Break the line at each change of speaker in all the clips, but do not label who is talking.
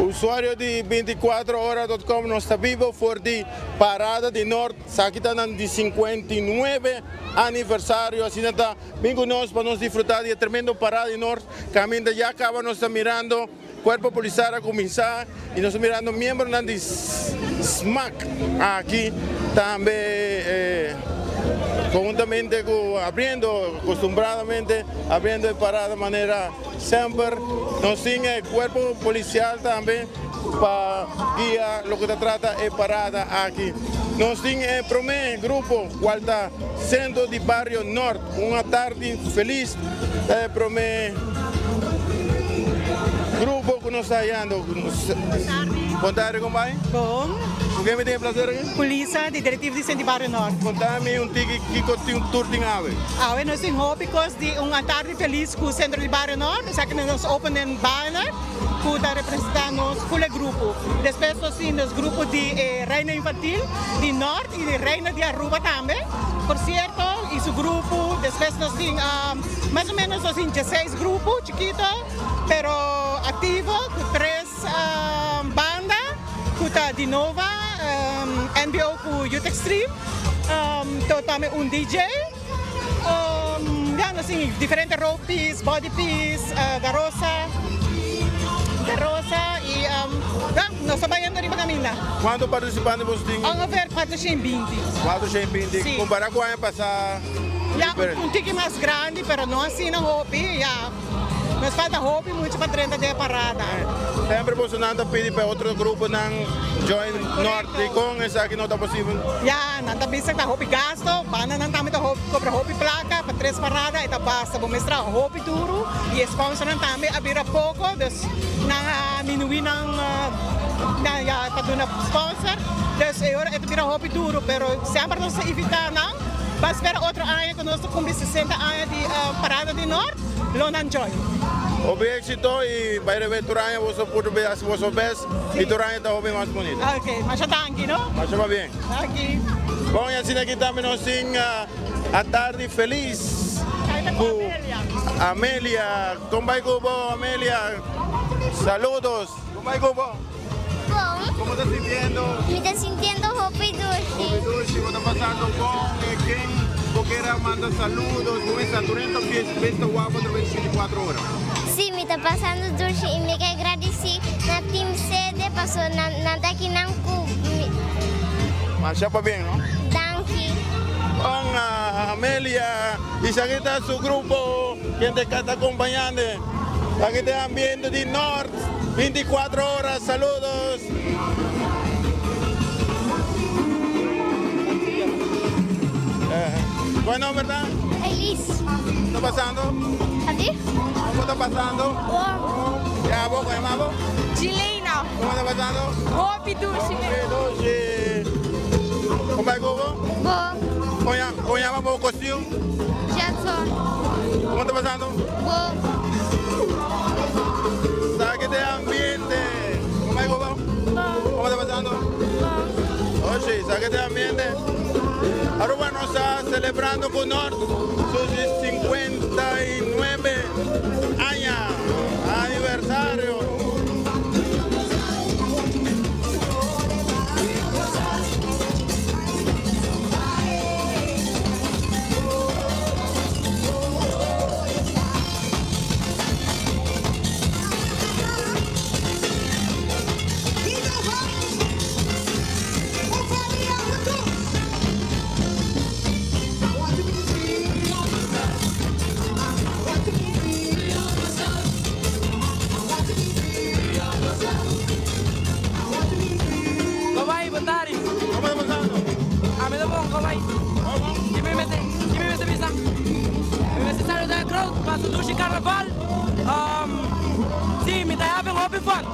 Usuario di 24ora.com nos ta bibo for di Parada di Noord. Esaki ta nan di 59 aniversario. Asina ta bin cu nos pa nos disfruta di e tremendo Parada di Noord. Caminda ya caba nos ta mirando Cuerpo Policial a cuminsa y nos ta mirando miembronan di smac aki tambe conhuntamente cu abriendo acostumbradamente abriendo e parada manera semper. Nos tin e Cuerpo Policial tambe pa guia loke ta trata e parada aki. Nos tin e prome grupo cual ta Centro di Bario Nort. Un atardi felis ta e prome grupo cu nos ta hayando. Bon tardi, con bai?
Bon.
Cu ken mi tin e placer aki?
Cu Lisa di Directiva di Centro di Bario Nort.
Conta mi un tiki kico tin tur tin awe.
Awe nos tin hopi cos di un atardi felis cu Centro di Bario Nort, esaki nos open den banner cu ta representa nos full e grupo. Despues nos tin nos grupo di e Reina Infantil di Nort y di Reina di Aruba tambe. Por cierto, y su grupo, despues nos tin mas o menos nos tin dieseis grupo chikito pero activo cu tres banda cu ta di Nova, NBO cu Youth Extreme, to tambe un DJ, ya nos tin diferente rope piece, body piece, garosa, garosa y ya. Nos ta bayendo riba caminda.
Cuanto participante boso tin?
Ongeveer 420.
420.
Si.
Compara cu aña pasa?
Ya, un tiki mas grandi, pero no asina hopi. Ya, nos falta hopi mucho pa drenta den e parada.
Semper bosonan ta pidi pa e otro gruponan join Noord. Dicon esaki no ta posibel?
Ya, nan ta bisa ta hopi gasto. Bandanan tambe ta cobra hopi placa pa tres parada. E ta basta. Bo mes traha hopi duro y e sponsornan tambe a bira poco. Dus. Nan a minui nan nan ya pa duna sponsor, dus e ora e ta bira hopi duro, pero semper nos ta invita nan pa spera otro aña ku nos ta kumpli 60 aña di Parada di Nort, lo nan join.
Hopi éxito y bay rebe tur aña boso por haci boso best y tur aña ta hopi mas bonito.
Ok, masha danki no.
Masha pabien.
Danki.
Bon y asina aki tambe nos tin atardi feliz cu Amelia. Kon bai ku bo Amelia? Saludos. Kon bai ku bo?
Bon.
Komo ta sintiendo?
Mi ta sintiendo hopi dushi.
Hopi dushi, bo ta pasando bon. E ken bo kier a manda saludos? Kon esta tur hende ta fiesta wapu atraves di 24 ora?
Si, mi ta pasando dushi y mi ke gradisi na Team Sede paso nan nan ta kinan ku mi.
Masha pabien, no?
Danki.
Bon Amelia. Esaki ta su grupo kende ka ta acompañando. Aki ta e ambiente di Noord, 24 horas. Saludos. Cua nomber ta?
Elise.
Ta pasando?
Adi?
Como ta pasando?
Bon.
Ya bo, cua yama bo?
Gilena.
Como ta pasando?
Hopi dushi.
Hopi dushi. Como bai cu bo?
Bon.
Con yama bo costume?
Jetson.
Como ta pasando?
Bon.
Sa ki ta e ambiente. Como bai cu bo?
Bon.
Como ta pasando?
Bon.
Oshi, sa ki ta e ambiente. Aruba nos ta celebrando cu Noord su 59 aña aniversario.
Kobay, bon tardi.
Como ta pasando?
Ami ta bon, kobay.
Como?
Ki mi mester, ki mi mester bisa? Mi mester saluda e crowd pa su dushi carnaval. Um, si, mi ta having hopi fun.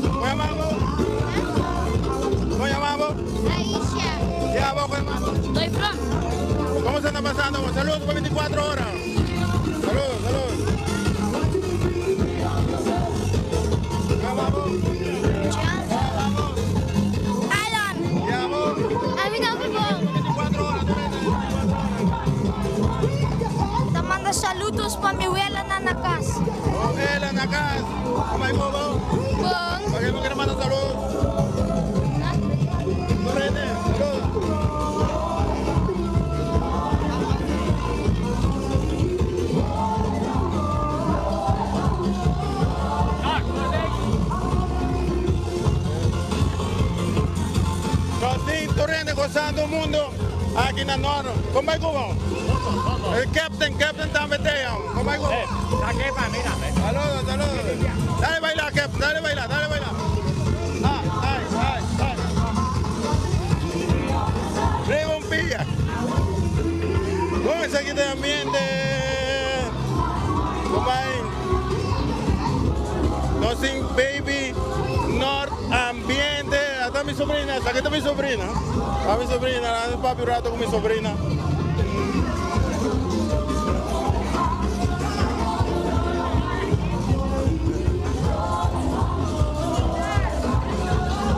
Como llama bo? Como llama bo?
Aisha.
Ya bo, como llama bo?
Doy front.
Como se anda pasando? Saludos pa 24 horas. Saludos, saludos.
Alan. Ami ta hopi bon. Ta manda. Manda saludos pa mi welanan na kas.
Bo wela na kas. Kon bai ku bo?
Bon.
Pa ke bo kere manda saludos? Tur hende, saludos. Nos tin tur hende gozando mundo aki na Noord. Kon bai ku bo? El captain, captain tambe te am. Kon bai ku bo? Saludos, saludos. Dale baila, captain, dale baila, dale baila. Ah, ay, ay, ay. Riba un pia. Con esaki ta e ambiente. Kon bai? Nos tin baby Noord ambiente. Ata mi sobrina, esaki ta mi sobrina. Ta mi sobrina, laga mi papia un rato cu mi sobrina.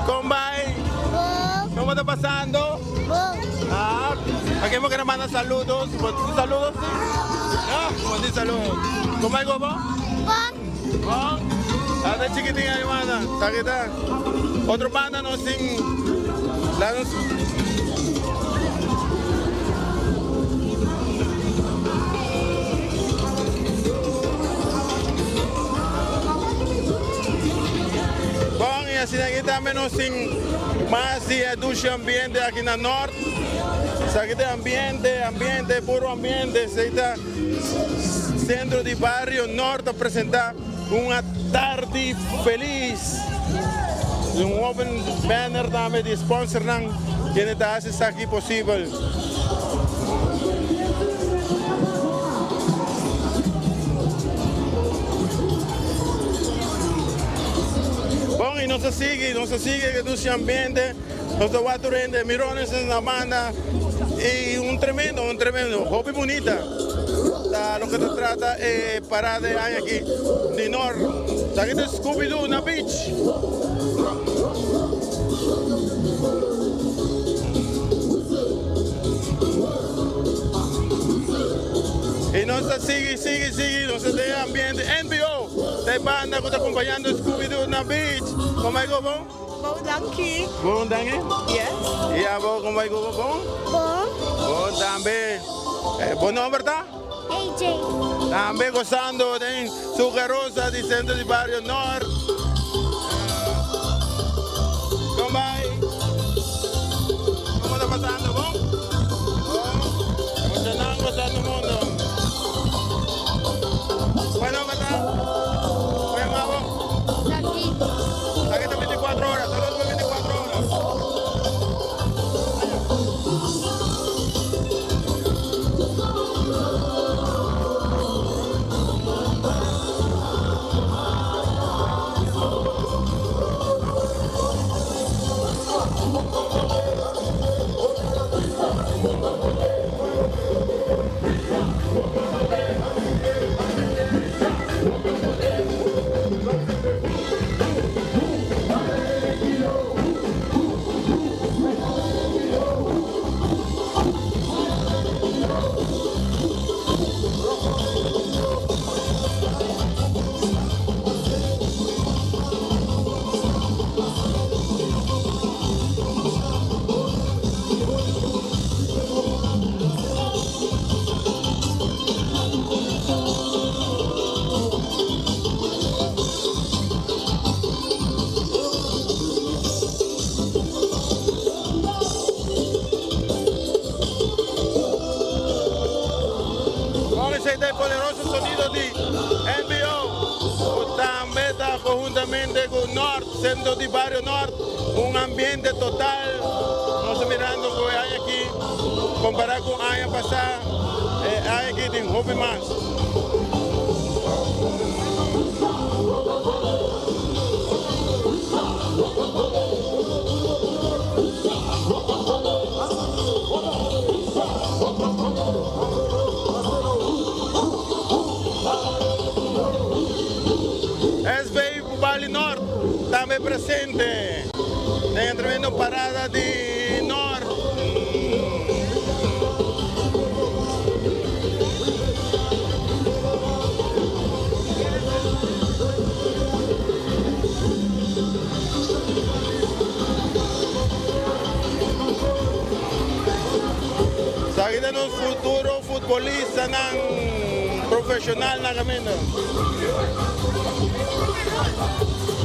Con bai?
Bon.
Como ta pasando?
Bon.
Ah, a ken bo kere manda saludos? Bo tin saludos si? No, bo tin saludos. Con bai cu bo?
Bon.
Bon. Ata chikitin ahi manda. Sa ki ta. Otro banda nos tin la nos. Bon, y asina aki tambe nos tin mas di e dushi ambiente aki na Noord. Esaki ta e ambiente, ambiente, puro ambiente. Esey ta Centro di Bario Noord ta presenta un atardi feliz. Un open banner tambe di sponsornan kende ta haci esaki posibel. Bon, y nos ta sigui, nos ta sigui e dushi ambiente, nos ta wak tur hende, mirones na banda y un tremendo, un tremendo, hopi bunita ta loke ta trata e parada e aña aki di Nor. Esaki ta Scooby Doo na beach. Y nos ta sigui, sigui, sigui, nos ta den ambiente NBO, ta e banda cu ta acompañando Scooby Doo na beach. Con bay cu bo?
Bon, danki.
Bon, danki?
Yes.
Y abo con bay cu bo? Bon?
Bon.
Bon tambe. Bo nomber ta?
AJ.
Tambe gozando den su carosa di Centro di Bario Noord. Con bay? Como ta pasando? Bon? Bon. Muchanan gozando mundo. Bueno, bata. Oye, mabo.
David.
Aquí está 24 horas. Saludos por 24 horas. Con esey ta e poderoso sonido di NBO cu tambe ta conhuntamente cu Noord, Centro di Bario Noord, un ambiente total. Nos ta mirando cu e aña aki compara cu aña pasa, e aña aki tin hopi mas. SV Bali Nort tambe presente den e tremendo parada di Nort. Aki ta nos futuro futbolistanan profesional na caminda.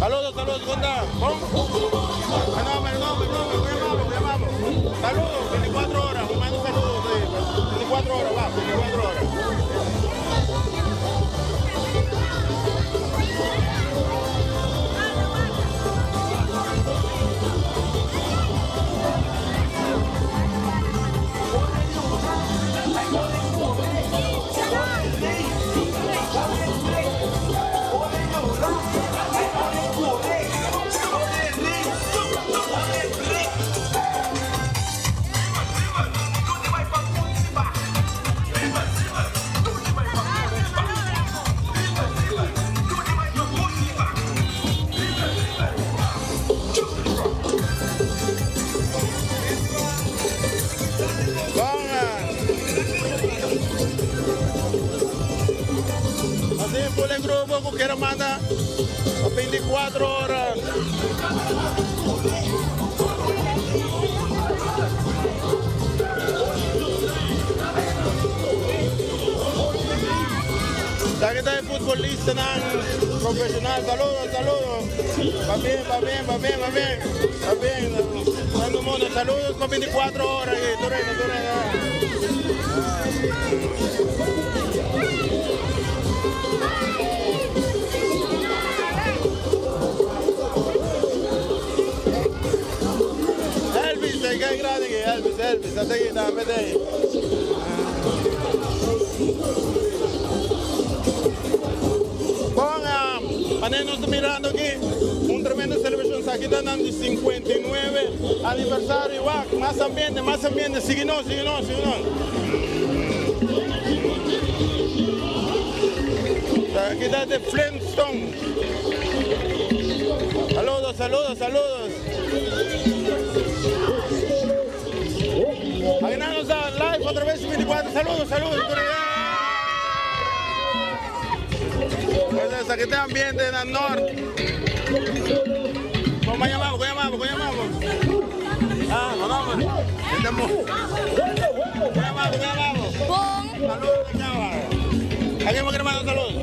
Saludos, saludos, con ta? Bon? E nomber, e nomber, nomber, cu yamabo, cu yamabo. Saludos, 24 horas, mi manda saludos ahí. 24 horas, va, 24 horas. Bon, así por el grupo que quiera manda a 24 horas. Aquí está el futbolista profesional. Saludos, saludos. Va bien, va bien, va bien, va bien. Va bien. Dando mundo. Saludos con 24 horas. Torena, torena. Elvis, kijk grande Elvis, Elvis, dat denk ik daar meteen. Bon, um, nos ta mirando aki un tremendo celebracion aki ta di 59 aniversario. Wak, mas ambiente, mas ambiente. Sigui nos, sigui nos, sigui nos. Aki ta The Flintstone. Saludos, saludos, saludos. Aki nos live otra vez 24. Saludos, saludos. Pues aki ta ambiente na Noord. ¿Cómo llamamos? ¿Cómo llamamos? ¿Cómo llamamos? Ah, no, no. Estamos. ¿Cómo llamamos? ¿Cómo llamamos?
Bon.
Saludos, chava. ¿A quién me quiere mandar saludos?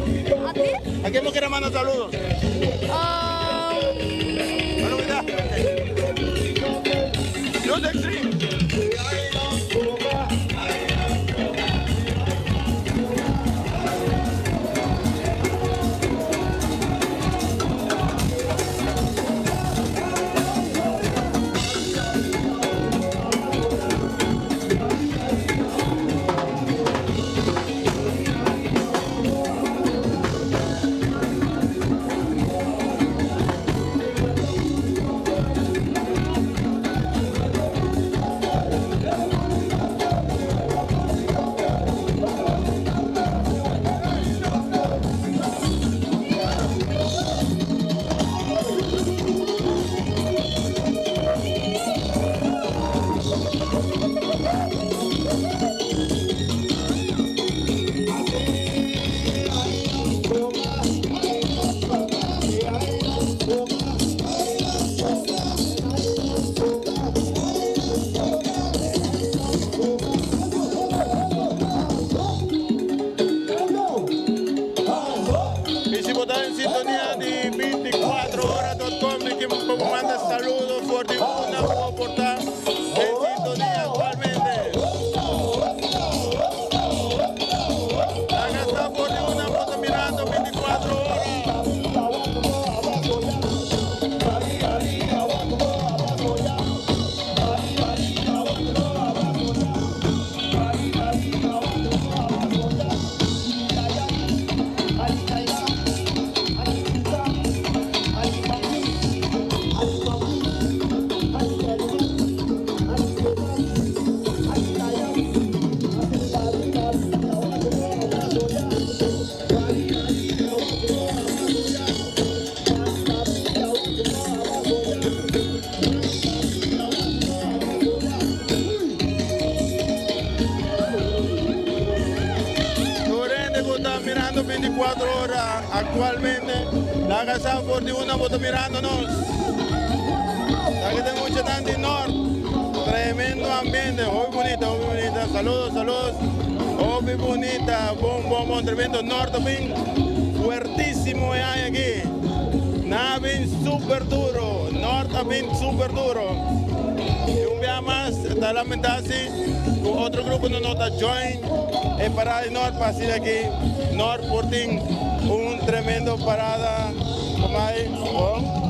¿A ti?
¿A quién me quiere mandar saludos? Saludos, Luz Extreme. Y si bo ta den sintonia di 24horas.com, cu ta manda saludo for di unda por ta den sintonia actualmente. Aki ta for di unda bo ta mirando 24 horas. Torrente cu ta mirando 24 ora actualmente. Laga sa for di unda bo ta mirando nos. Aki tin mucho tanto Noord. Tremendo ambiente, muy bunita, muy bunita. Saludos, saludos. Hopi bunita, bon, bon, bon, tremendo. Noord a bin fuertísimo e aña aki. Nan a bin super duro. Noord a bin super duro. Y un bia mas ta lamenta si cu otro grupo no no ta join e parada di Noord pa asina aki Noord por tin un tremendo parada como ay. Bon.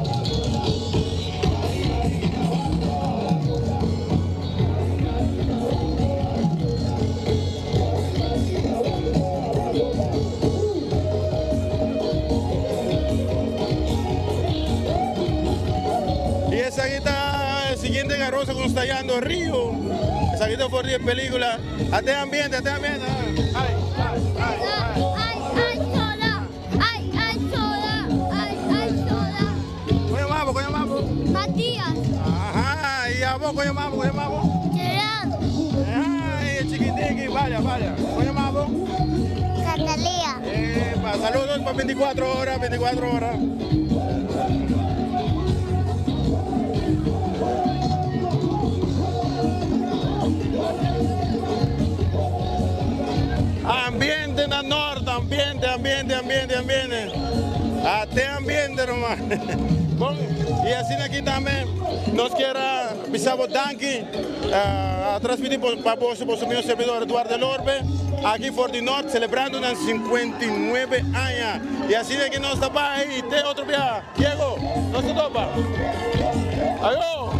Y esaki ta e siguiente garosa cu nos ta hallando Rio. Esaki ta for di e pelicula. Ate ambiente, ate ambiente. Ay, ay, ay, ay.
Ay, ay, sola. Ay, ay, sola. Ay, ay, sola.
Con llamamos, con llamamos.
Matías.
Ajá, y a vos, con llamamos, con llamamos.
Gerardo.
Ay, el chiquitiqui, vaya, vaya. ¿Cómo llamamos?
Catalía.
Epa, saludos para 24 horas, 24 horas. Ambiente na Noord, ambiente, ambiente, ambiente, ambiente. Ate ambiente nomás. Bon, y asina aki tambe nos kier a bisa bo danki a transmiti pa boso, boso miho servidor Eduardo Lorbe, aki for di Noord celebrando nan 59 aña. Y asina aki nos ta bay y te otro bia. Diego, nos ta topa. Ayo!